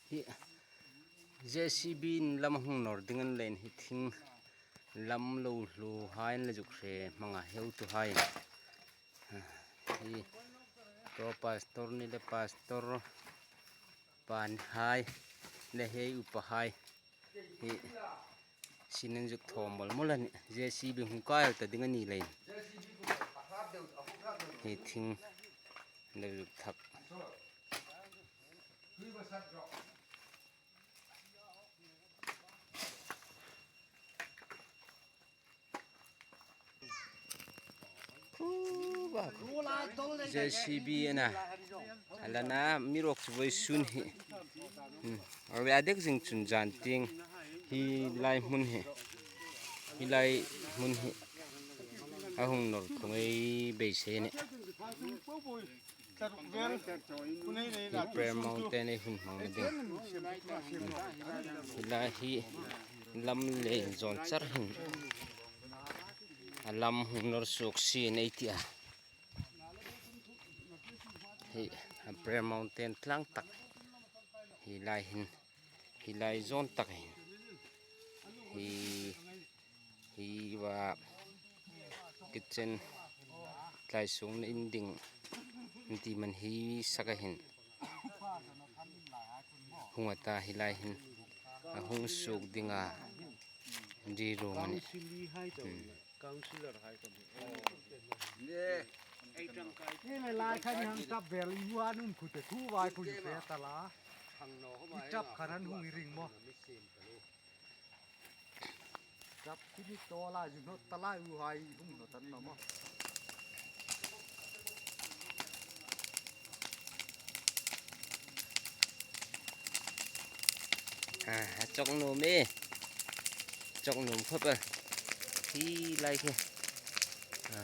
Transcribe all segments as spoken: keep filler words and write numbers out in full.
Hi JCB in lam hung nawr ding a ni leiin hi thing lam lo hluo hai an la zuk hre hmang a, heutu hai. Hi Pro Pastor ni le Pastor pa hai le hei upa hai hi sin an zuk thaw mawl mawl a nih. JCB hung kai ta ding a ni leiin hi thing lo zuk thak. JCB a na, a la na mi ruok chu vawisun hi. Hmm. A ve a dek zing chun zan tieng hi lai hmun hi, hi lai hmun hi a hung nawr thung ei beisei a nih. Hi Prayer Mountain ei hun hmangna ding. Hi lai hi lam le inzawn char hin a lam hung nawr suok si ei ti a. Hi Prayer Mountain tlang tak hi lai hin, hi lai zawn tak hin hi hi va kitchen tlai sungna in ding ti man hi sak a hin hung a ta, hi lai hin a hung suok ding a, ri ruong a nih. Hmm. Hi lai lai khan hang tap vel i huan um khu te khu vai khu i fe ta la. I tap khan an hung i ring maw. Tap ti ni to la, i hnawt ta la, u hai hung hnawt an na maw. A, a chawk nuom e. Chawk nuom khawp el. Hi lai khi. A,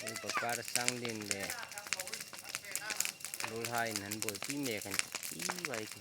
upa Parsang Lien le ruolhaiin an buoipui mek a nih. Hi lai khi.